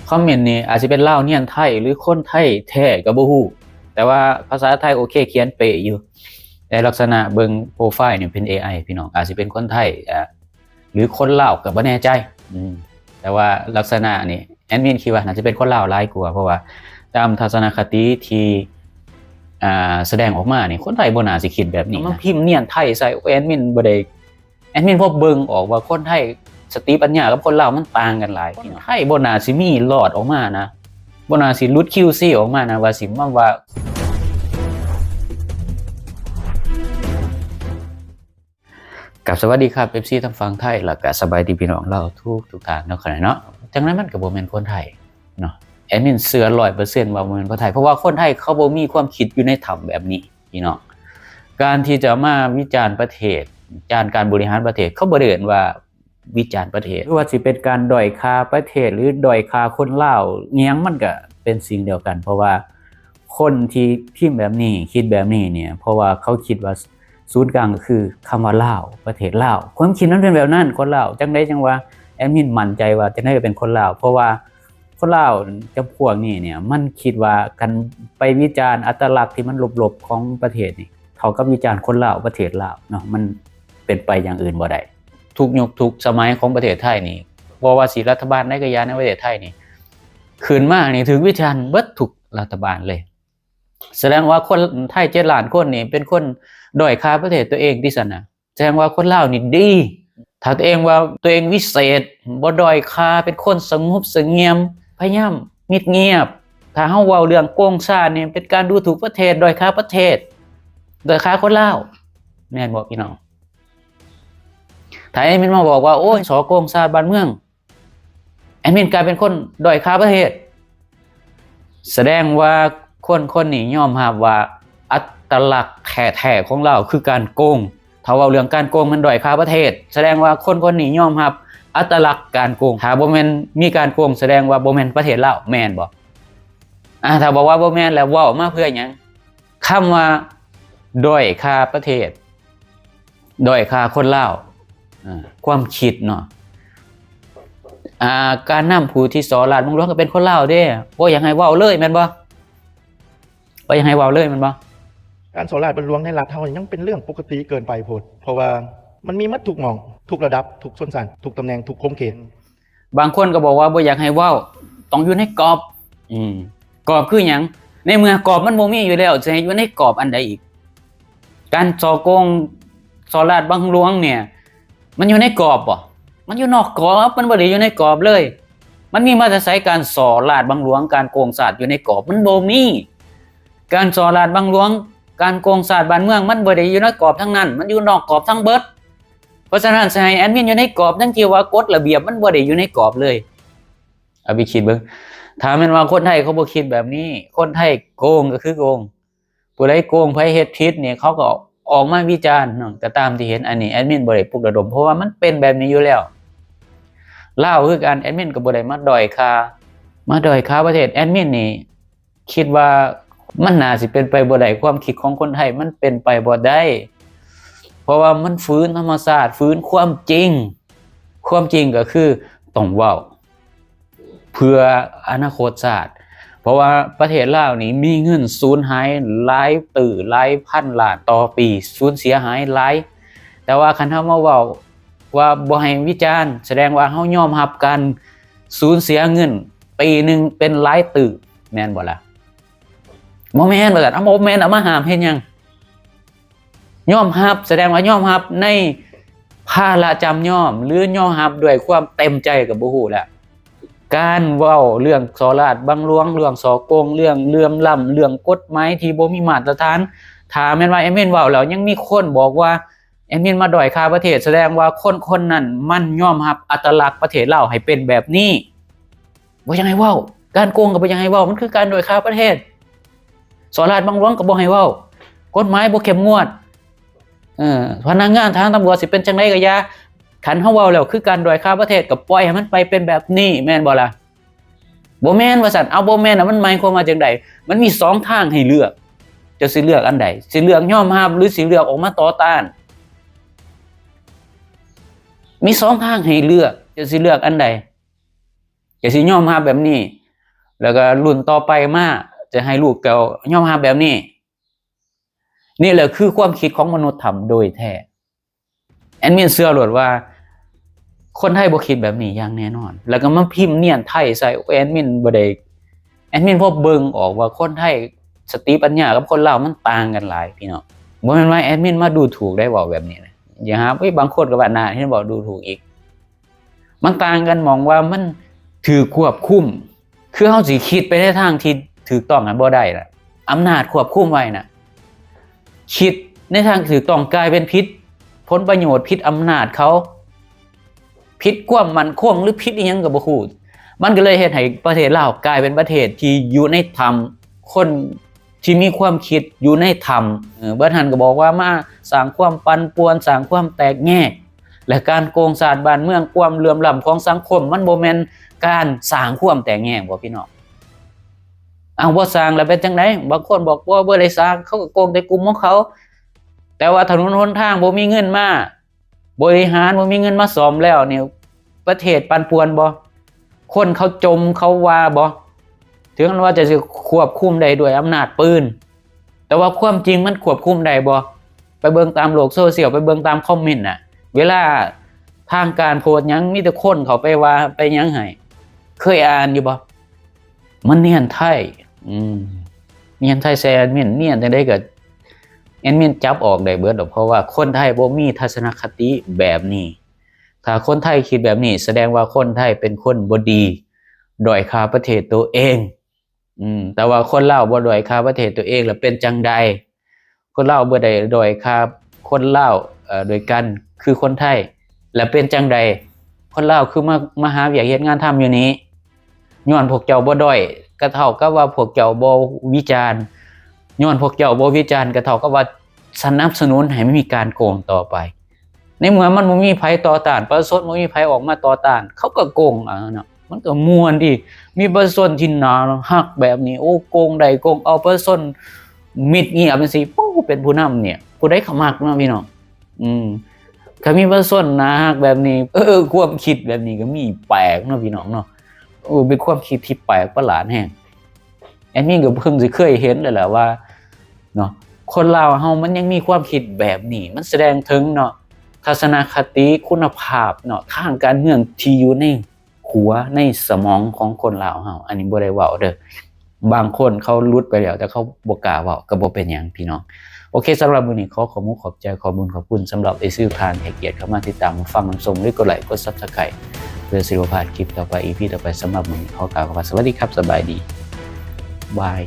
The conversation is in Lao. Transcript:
ຄອມເມັນນີ້ອາດຊິເປັນລາວນຽນໄທ ຫຼື ຄົນໄທແທ້ກໍບໍ່ຮູ້, ແຕ່ວ່າພາສາໄທໂອເຄ ຂຽນເປະຢູ່, ແຕ່ລັກສະນະເບິ່ງໂປຣໄຟລ໌ນີ້ເປັນເອໄອ ພີ່ນ້ອງ, ອາດຊິເປັນຄົນໄທ ອາ ຫຼື ຄົນລາວກໍບໍ່ແນ່ໃຈ. ອືມ ແຕ່ວ່າລັກສະນະນີ້ແອດມິນຄິດວ່າໜ້າຈະເປັນຄົນລາວຫຼາຍກວ່າ, ເພາະວ່າຕາມທັດສະນະຄະຕິທີ່ ອ່າ ສະແດງອອກມານີ້ ຄົນໄທບໍ່ໜ້າຊິຄິດແບບນີ້ນະ. ມາພິມນຽນໄທໃສ່ ໂອ້ຍ ແອດມິນບໍ່ໄດ້ ແອດມິນພໍເບິ່ງອອກວ່າຄົນໄທສະຕິປັນຍາກັບຄົນລາວມັນຕ່າງກັນຫຼາຍ. ຄົນໄທບໍ່ໜ້າຊິມີລອດອອກມານະ, ບໍ່ໜ້າຊິຫຼຸດຄິວຊີອອກມານະ ວ່າຊິມາວ່າ ກັບສະຫວັດດີຄັບ ເອັຟຊີ ທາງຝັ່ງໄທ ແລ້ວກະສະບາຍດີພີ່ນ້ອງລາວທຸກໆທ່ານເນາະ. ຈັ່ງໃດມັນກໍບໍ່ແມ່ນຄົນໄທເນາະ, ແອດມິນເຊື່ອຮ້ອຍເປີເຊັນວ່າບໍ່ແມ່ນຄົນໄທ ເພາະວ່າຄົນໄທເຂົາບໍ່ມີຄວາມຄິດຢູ່ໃນຖ້ຳແບບນີ້. ພີ່ນ້ອງ ການທີ່ຈະມາວິຈານປະເທດ, ຈານການບໍລິຫານປະເທດ, ເຂົາບໍ່ໄດ້ເອີ້ນວ່າວິຈານປະເທດ ຫຼືວ່າຊິເປັນການດ້ອຍຄ່າປະເທດ ຫຼືດ້ອຍຄ່າຄົນລາວອີ່ຫຍັງ ມັນກະເປັນສິ່ງດຽວກັນ. ເພາະວ່າຄົນທີ່ພິມແບບນີ້ ຄິດແບບນີ້ນີ້ ເພາະວ່າເຂົາຄິດວ່າສູນກາງກໍຄືຄຳວ່າລາວ, ປະເທດລາວ. ຄວາມຄິດມັນເປັນແບບນັ້ນ, ຄົນລາວ. ຈັ່ງໃດຈັ່ງວ່າແອດມິນໝັ້ນໃຈວ່າຈັ່ງໃດກໍເປັນຄົນລາວ, ເພາະວ່າ ຄົນລາວຈຳພວກນີ້ເນີ້ຍ ມັນຄິດວ່າການໄປວິຈານອັດຕະລັກທີ່ມັນລົບໆຂອງປະເທດນີ້ ເທົ່າກັບວິຈານຄົນລາວປະເທດລາວເນາະ, ມັນເປັນໄປຢ່າງອື່ນບໍ່ໄດ້. ທຸກຍຸກທຸກສະໄໝຂອງປະເທດໄທນີ້ ບໍ່ວ່າຊິລັດຖະບານໃດກໍຢ່າ ໃນປະເທດໄທນີ້ ຂຶ້ນມານີ້ຖືກວິຈານເບິດທຸກລັດຖະບານເລີຍ. ສະແດງວ່າຄົນໄທເຈັດລ້ານຄົນນີ້ເປັນຄົນດ້ອຍຄ່າປະເທດຕົວເອງຕິຊັ້ນນະ? ແສດງວ່າຄົນລາວນີ້ດີ. ຖ້າຕົວເອງວ່າຕົວເອງວິເສດ, ບໍ່ດ້ອຍຄ່າ, ເປັນຄົນສະຫງົບສະຫງຽມ, ພະຍາຍາມມິດງຽບ. ຖ້າເຮົາເວົ້າເລື່ອງໂກງຊາດນີ້ ເປັນການດູຖູກປະເທດ, ດ້ອຍຄ່າປະເທດ, ດ້ອຍຄ່າຄົນລາວ. ແມ່ນບໍ່ພີ່ນ້ອງ? ຖ້າແອດມິນມາບອກວ່າ ໂອ້ຍ ສໍ້ໂກງຊາດບ້ານເມືອງ, ແອດມິນກາຍເປັນຄົນດ້ອຍຄ່າປະເທດ. ສະແດງວ່າຄົນຄົນນີ້ຍອມຮັບວ່າອັດຕະລັກແທ້ໆຂອງລາວຄືການໂກງ. ຖ້າເວົ້າເລື່ອງການໂກງມັນດ້ອຍຄ່າປະເທດ, ສະແດງວ່າຄົນຄົນນີ້ຍອມຮັບອັດຕະລັກການໂກງ. ຖ້າບໍ່ແມ່ນມີການໂກງ ສະແດງວ່າບໍ່ແມ່ນປະເທດລາວ, ແມ່ນບໍ່? ອາ ຖ້າບອກວ່າບໍ່ແມ່ນແລ້ວ ເວົ້າມາເພື່ອຫຍັງ? ຄຳວ່າດ້ອຍຄ່າປະເທດ, ດ້ອຍຄ່າຄົນລາວ, ເອີ ຄວາມຄິດເນາະ. ອາ ການນຳຜູ້ທີ່ສໍ້ລາດບັງຫຼວງກໍເປັນຄົນລາວເດ້. ບໍ່ຢາກໃຫ້ເວົ້າເລີຍແມ່ນບໍ່? ບໍ່ຢາກໃຫ້ເວົ້າເລີຍແມ່ນບໍ່? ການສໍ້ລາດບັງຫຼວງໃນລັດເຮົາຍັງເປັນເລື່ອງປົກກະຕິເກີນໄປໂພດ, ເພາະວ່າມັນມີໝົດທຸກໝ່ອງ, ທຸກລະດັບ, ທຸກຊົນຊັ້ນ, ທຸກຕຳແໜ່ງ, ທຸກຂົງເຂດ. ບາງຄົນກໍບອກວ່າບໍ່ຢາກໃຫ້ເວົ້າ, ຕ້ອງຢູ່ໃນກອບ. ອືມ ກອບຄືຫຍັງ? ໃນເມື່ອກອບມັນບໍ່ມີຢູ່ແລ້ວ ຈະໃຫ້ຢູ່ໃນກອບອັນໃດອີກ? ການສໍ້ໂກງ ສໍ້ລາດບັງຫຼວງເນີ້ຍ ມັນຢູ່ໃນກອບບໍ່? ມັນຢູ່ນອກກອບ, ມັນບໍ່ໄດ້ຢູ່ໃນກອບເລີຍ. ມັນມີມາແຕ່ໃສການສໍ້ລາດບັງຫຼວງ, ການໂກງຊາດຢູ່ໃນກອບ? ມັນບໍ່ມີ. ການສໍ້ລາດບັງຫຼວງ, ການໂກງຊາດບ້ານເມືອງ ມັນບໍ່ໄດ້ຢູ່ໃນກອບທັງນັ້ນ, ມັນຢູ່ນອກກອບທັງເບິດ. ເພາະສະນັ້ນ ຊິໃຫ້ແອດມິນຢູ່ໃນກອບ ທັງທີ່ວ່າກົດລະບຽບມັນບໍ່ໄດ້ຢູ່ໃນກອບເລີຍ. ເອົາໄປຄິດເບິ່ງ. ຖ້າແມ່ນວ່າຄົນໄທເຂົາບໍ່ຄິດແບບນີ້, ຄົນໄທໂກງກໍຄືໂກງ, ຜູ້ໃດໂກງ ໃຜເຮັດຜິດນີ້ ເຂົາກໍອອກມາວິຈານເນາະ, ກໍຕາມທີ່ເຫັນ. ອັນນີ້ແອດມິນບໍ່ໄດ້ປຸກລະດົມ ເພາະວ່າມັນເປັນແບບນີ້ຢູ່ແລ້ວ. ລາວຄືກັນ, ແອດມິນກໍບໍ່ໄດ້ມາດ້ອຍຄ່າ, ມາດ້ອຍຄ່າປະເທດ. ແອດມິນນີ້ ຄິດວ່າມັນໜ້າຊິເປັນໄປບໍ່ໄດ້, ຄວາມຄິດຂອງຄົນໄທມັນເປັນໄປບໍ່ໄດ້ ເພາະວ່າມັນຝືນທຳມະຊາດ, ຝືນຄວາມຈິງ. ຄວາມຈິງກໍຄືຕ້ອງເວົ້າເພື່ອອະນາຄົດຊາດ, ເພາະວ່າປະເທດລາວນີ້ມີເງິນສູນຫາຍຫຼາຍຕື້ຫຼາຍພັນລ້ານຕໍ່ປີ, ສູນເສຍຫາຍຫຼາຍ. ແຕ່ວ່າຄັນເຮົາມາເວົ້າວ່າບໍ່ໃຫ້ວິຈານ, ສະແດງວ່າເຮົາຍອມຮັບການສູນເສຍເງິນປີໜຶ່ງເປັນຫຼາຍຕື້, ແມ່ນບໍ່ລະ? ບໍ່ແມ່ນວ່າຊັ້ນ. ເອົາ ບໍ່ແມ່ນ ເອົາມາຫ້າມເຮັດຫຍັງ? ຍອມຮັບ ສະແດງວ່າຍອມຮັບໃນພາລະຈຳຍອມ ຫຼື ຍອມຮັບດ້ວຍຄວາມເຕັມໃຈກໍບໍ່ຮູ້ແຫຼະ. ການເວົ້າເລື່ອງສໍ້ລາດບັງຫຼວງ, ເລື່ອງສໍ້ໂກງ, ເລື່ອງເຫຼື່ອມລ້ຳ, ເລື່ອງກົດໝາຍທີ່ບໍ່ມີມາດຕະຖານ, ຖ້າແມ່ນວ່າແອດມິນເວົ້າແລ້ວຍັງມີຄົນບອກວ່າແອດມິນມາດ້ອຍຄ່າປະເທດ, ສະແດງວ່າຄົນຄົນນັ້ນມັນຍອມຮັບອັດຕະລັກປະເທດລາວໃຫ້ເປັນແບບນີ້. ບໍ່ຢາກໃຫ້ເວົ້າ, ການໂກງກໍບໍ່ຢາກໃຫ້ເວົ້າ, ມັນຄືການດ້ອຍຄ່າປະເທດ. ສໍ້ລາດບັງຫຼວງກໍບໍ່ໃຫ້ເວົ້າ, ກົດໝາຍບໍ່ເຂັ້ມງວດ. ເອີ ພະນັກງານທາງຕຳຫຼວດຊິເປັນຈັ່ງໃດກໍຢ່າ, ຄັນເຮົາເວົ້າແລ້ວຄືການດ້ອຍຄ່າປະເທດ ກໍປ່ອຍໃຫ້ມັນໄປເປັນແບບນີ້, ແມ່ນບໍ່ລະ? ບໍ່ແມ່ນວ່າຊັ້ນ. ເອົາ ບໍ່ແມ່ນລະ ມັນໝາຍຄວາມວ່າຈັ່ງໃດ? ມັນມີສອງທາງໃຫ້ເລືອກ, ເຈົ້າຊິເລືອກອັນໃດ? ຊິເລືອກຍອມຮັບ ຫຼື ຊິເລືອກອອກມາຕໍ່ຕ້ານ? ມີສອງທາງໃຫ້ເລືອກ, ເຈົ້າຊິເລືອກອັນໃດ? ຈະຊິຍອມຮັບແບບນີ້ ແລ້ວກໍລຸ້ນຕໍ່ໄປມາຈະໃຫ້ລູກເຈົ້າຍອມຮັບແບບນີ້. ນີ້ແຫຼະຄືຄວາມຄິດຂອງມະນຸດຖ້ຳໂດຍແທ້. ແອດມິນເຊື່ອໂລດວ່າຄົນໄທບໍ່ຄິດແບບນີ້ຢ່າງແນ່ນອນ ແລ້ວກໍມາພິມນຽນໄທໃສ່. ໂອ້ຍ ແອດມິນບໍ່ໄດ້ ແອດມິນພໍເບິ່ງອອກວ່າຄົນໄທສະຕິປັນຍາກັບຄົນລາວມັນຕ່າງກັນຫຼາຍພີ່ນ້ອງ. ບໍ່ແມ່ນວ່າແອດມິນມາດູຖູກໄດ້ ເວົ້າແບບນີ້ນະ. ຢ່າຫາ ເອີຍ ບາງຄົນກໍວ່າໜ້າເຫັນເວົ້າດູຖູກອີກ. ມັນຕ່າງກັນໝ່ອງວ່າມັນຖືກຄວບຄຸມ. ຄືເຮົາຊິຄິດໄປໃນທາງທີ່ຖືກຕ້ອງ ມັນບໍ່ໄດ້ລະ. ອຳນາດຄວບຄຸມໄວ້ນະ. ຄິດໃນທາງຖືກຕ້ອງກາຍເປັນຜິດ, ຜົນປະໂຫຍດ, ຜິດອຳນາດເຂົາ, ຜິດຄວາມໝັ້ນຄົງ ຫຼື ຜິດອີ່ຫຍັງກໍບໍ່ຮູ້. ມັນກໍເລີຍເຮັດໃຫ້ປະເທດລາວກາຍເປັນປະເທດທີ່ຢູ່ໃນຖ້ຳ, ຄົນທີ່ມີຄວາມຄິດຢູ່ໃນຖ້ຳ. ເອີ ເບິດຫັ້ນກໍບອກວ່າມາສ້າງຄວາມປັ່ນປ່ວນ, ສ້າງຄວາມແຕກແຍກ ແລະ ການໂກງຊາດບ້ານເມືອງ, ຄວາມເຫຼື່ອມລ້ຳຂອງສັງຄົມ, ມັນບໍ່ແມ່ນການສ້າງຄວາມແຕກແຍກບໍພີ່ນ້ອງ? ເອົາ ບໍ່ສ້າງແລ້ວເປັນຈັ່ງໃດ? ບາງຄົນບອກວ່າບໍ່ໄດ້ສ້າງ, ເຂົາກໍໂກງແຕ່ກຸ່ມຂອງເຂົາ. ແຕ່ວ່າຖະໜົນຫົນທາງບໍ່ມີເງິນມາ, ບໍລິຫານບໍ່ມີເງິນມາສ້ອມແລ້ວນີ້ ປະເທດປັ່ນປ່ວນບໍ? ຄົນເຂົາຈົ່ມເຂົາວ່າບໍ? ເຖິງວ່າຈະຊິຄວບຄຸມໄດ້ດ້ວຍອຳນາດປືນ, ແຕ່ວ່າຄວາມຈິງມັນຄວບຄຸມໄດ້ບໍ? ໄປເບິ່ງຕາມໂລກໂຊຊຽວ, ໄປເບິ່ງຕາມຄອມເມັນນະ, ເວລາທາງການໂພສຫຍັງ ມີແຕ່ຄົນເຂົ້າໄປວ່າໄປຫຍັງໃຫ້. ເຄີຍອ່ານຢູ່ບໍ? ມັນນຽນໄທ ອືມ ນຽນໄທໃສ່ແອດມິນ, ນຽນຈັ່ງໃດກໍແອດມິນຈັບອອກໄດ້ເບິດດອກ, ເພາະວ່າຄົນໄທບໍ່ມີທັດສະນະຄະຕິແບບນີ້. ຖ້າຄົນໄທຄິດແບບນີ້ ສະແດງວ່າຄົນໄທເປັນຄົນບໍ່ດີ, ດ້ອຍຄ່າປະເທດໂຕເອງ. ອືມ ແຕ່ວ່າຄົນລາວບໍ່ດ້ອຍຄ່າປະເທດໂຕເອງ ແລ້ວເປັນຈັ່ງໃດ? ຄົນລາວບໍ່ໄດ້ດ້ອຍຄ່າຄົນລາວ ເອີ ດ້ວຍກັນຄືຄົນໄທ ແລ້ວເປັນຈັ່ງໃດ? ຄົນລາວຄືມາ ມາຫາວຽກເຮັດງານທຳຢູ່ນີ້. ຍ້ອນພວກເຈົ້າບໍ່ດ້ອຍ ກໍເທົ່າກັບວ່າພວກເຈົ້າບໍ່ວິຈານ, ຍ້ອນພວກເຈົ້າບໍ່ວິຈານ ກໍເທົ່າກັບວ່າສະໜັບສະໜູນໃຫ້ມັນມີການໂກງຕໍ່ໄປ. ໃນເມື່ອມັນບໍ່ມີໃຜຕໍ່ຕ້ານ, ປະຊາຊົນບໍ່ມີໃຜອອກມາຕໍ່ຕ້ານ, ເຂົາກໍໂກງເອົາເນາະ. ມັນກໍມ່ວນດີ, ມີປະຊາຊົນທີ່ໜ້າຮັກແບບນີ້, ໂອ້ ໂກງໄດ້ໂກງເອົາ, ປະຊາຊົນມິດງຽບຈັ່ງຊີ້, ໂອ້ ເປັນຜູ້ນຳນີ້ ຜູ້ໃດກໍມັກເນາະພີ່ນ້ອງ. ອືມ ຖ້າມີປະຊາຊົນໜ້າຮັກແບບນີ້, ເອີ ຄວາມຄິດແບບນີ້ກໍມີແປກເນາະພີ່ນ້ອງເນາະ. ໂອ້ ເປັນຄວາມຄິດທີ່ແປກປະຫຼາດແຮງ. ແອດມິນກໍເພິ່ງຊິເຄີຍເຫັນແລ້ວແຫຼະວ່າເນາະ ຄົນລາວເຮົາມັນຍັງມີຄວາມຄິດແບບນີ້, ມັນສະແດງເຖິງເນາະ ທັດສະນະຄະຕິ, ຄຸນນະພາບເນາະ ທາງການເມືອງທີ່ຢູ່ໃນຫົວ, ໃນສະໝອງຂອງຄົນລາວເຮົາ. ອັນນີ້ບໍ່ໄດ້ເວົ້າເດີ້, ບາງຄົນເຂົາຫຼຸດໄປແລ້ວ ແຕ່ເຂົາບໍ່ກ້າເວົ້າ ກໍບໍ່ເປັນຫຍັງພີ່ນ້ອງ. ໂອເຄ ສຳລັບມື້ນີ້ ຂໍຂອບມຸກຂອບໃຈ, ຂອບບຸນຂອບຄຸນສຳລັບເອັຟຊີ ທີ່ໃຫ້ກຽດເຂົ້າມາຕິດຕາມ, ຟັງ, ຮັບຊົມ ຫຼື ກົດໄລ ກົດ Subscribe ເພື່ອຊິບໍ່ພາດຄລິບຕໍ່ໄປ, ອີພີ ຕໍ່ໄປ. ສຳລັບມື້ນີ້ ຂໍກ່າວຄຳວ່າ ສະຫວັດດີຄັບ, ສະບາຍດີ, ບາຍ.